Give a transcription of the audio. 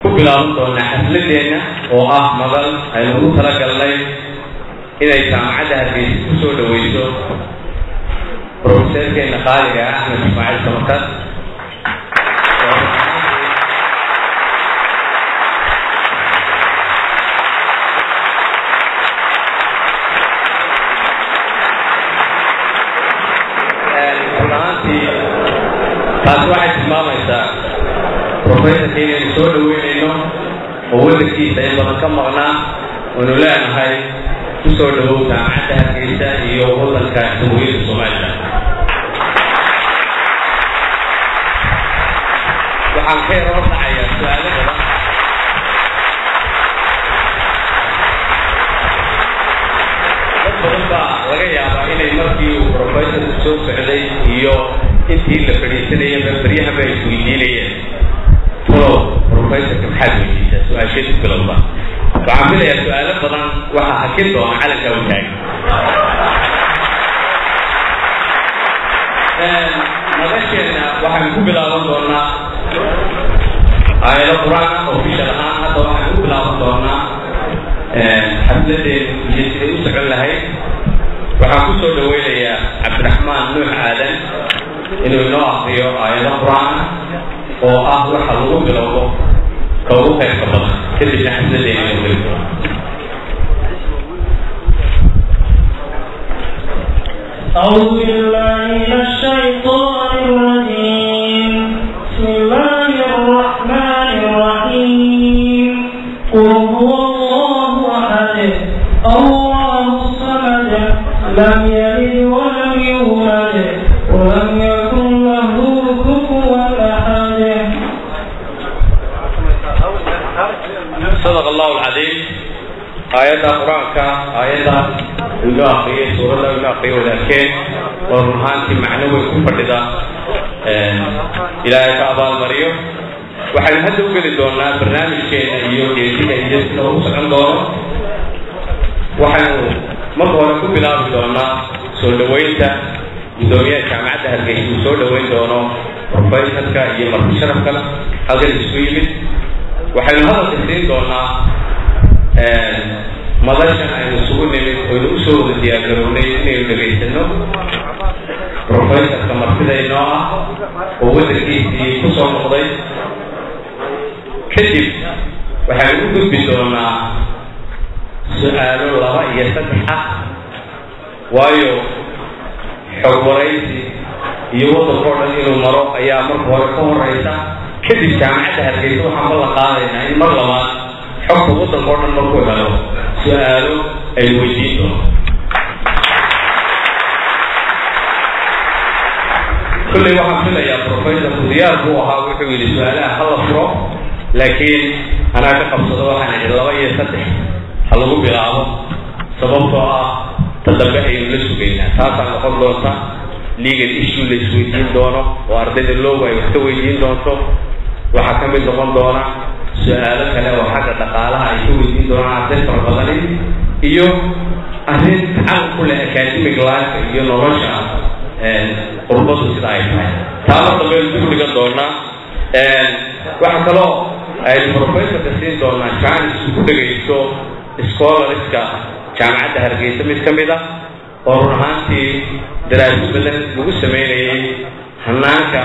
Ku bilaaban doonaa xafladeenna oo ah madal aynu ugu talagalnay inay Jaamacadda Hargeysa ku soo dhaweyso profeseerkeena qaaliga ah Axmed Ismaaciil Samatar. Run ahaantii taasi waxay tilmaamaysaa professorka inaynu soo dhaweynayno oo waddankiisa in badan ka maqnaa, aynu leenahay ku soo dhawow Jaamacadda Hargeysa iyo waddanka Jamhuuriyadda Somaliland. Waxaan ka yar hor dhacayaa su-aalo badan. Dad badan baa laga yaabaa inay markii uu professorku soo socday iyo intii la fadhiisanayaba baryahaba ay isweydiinayeen, tolow professorka maxaad weydiisaa, su-aasheed ku bilowda? Waxaan filayaa su-aalo badan waxaa hakin doona calankaa u taagan. Madasheenna waxaan ku bilaaban doonaa aayado Qur-aan ah official ahaan. Hadda waxaan ku bilaaban doonaa xafladeenu iyo siday u socon lahayd. Waxaan ku soo dhaweynayaa Cabdiraxmaan Nuux Aadan inuu inoo akriyo aayado Qur-aan ah oo ah waxa lagu bilowdo ka ugu qaybka badan, kadibna xafladeena inuu geli doono. أعوذ بالله من الشيطان الرجيم. بسم الله الرحمن الرحيم. قل هو الله أحد، الله الصمد، لم يلد ولم يولد ولم يكن له كفوا أحد. Sadaq Allahu alcadiim. Aayadda Qur-aanka, aayadda inoo akriyay, suuradda inoo akriyay wadaadkeen oo run ahaantii macno weyn ku fadhida, Ilaahay ka abaalmariyo. Waxaynu hadda u geli doonaa barnaamijkeena iyo geesiga iyo sida uu socon doono. Waxaynu marka hore ku bilaabi doonaa soo dhaweynta guddoomiyaha Jaamacadda Hargeysa uu soo dhaweyn doono professorka iyo marti sharafkale halkan isugu yimid. Waxaynu hadalka siin doonaa madashan aynu isugu nimid oynu usoo wada diyaargarownay inaynu dhegaysano professorka martida inoo ah oo waddankiisii ku soo noqday. Kadib waxaynu u gudbi doonaa su-aalo 2 iyo 3 ah, waayo xog waraysi iyo waddankao dhan inuu maro ayaa marka hore ka horeysa. Kadib Jaamacadda Hargeysa waxaan ballan qaadaynaa in mar labaad xogta waddanka o dhan markuu helo su-aalo ay weydiin doono. Kulley waxaan filayaa professorku diyaar buu ahaa, wuxuu yidhi su-aalaha hala furo, laakiin anaa ka qabsado, waxaan idhi 2 iyo 3 ha lagu bilaabo, sababtoo ah ta dambe ayaynu la sugaynaa. Taasaa noqon doonta legal issue la isweydiin doono oo ardayda loogu ay wax ka weydiin doonto. Waxaa ka mid noqon doona su-aalo kale oo xagga dhaqaalaha ay ka weydiin doonaan arday fara badani, iyo arrin tacal ku leh academic life iyo nolosha qurbadu sida ay tahay. Taa mar dambe aynu dib u dhigan doonaa. Waxaa kaloo aynu professorka siin doonaa chance ku dhegaysto scholarska Jaamacadda Hargeysa mid ka mid ah oo run ahaantii daraasad badan lagu sameynayay hanaanka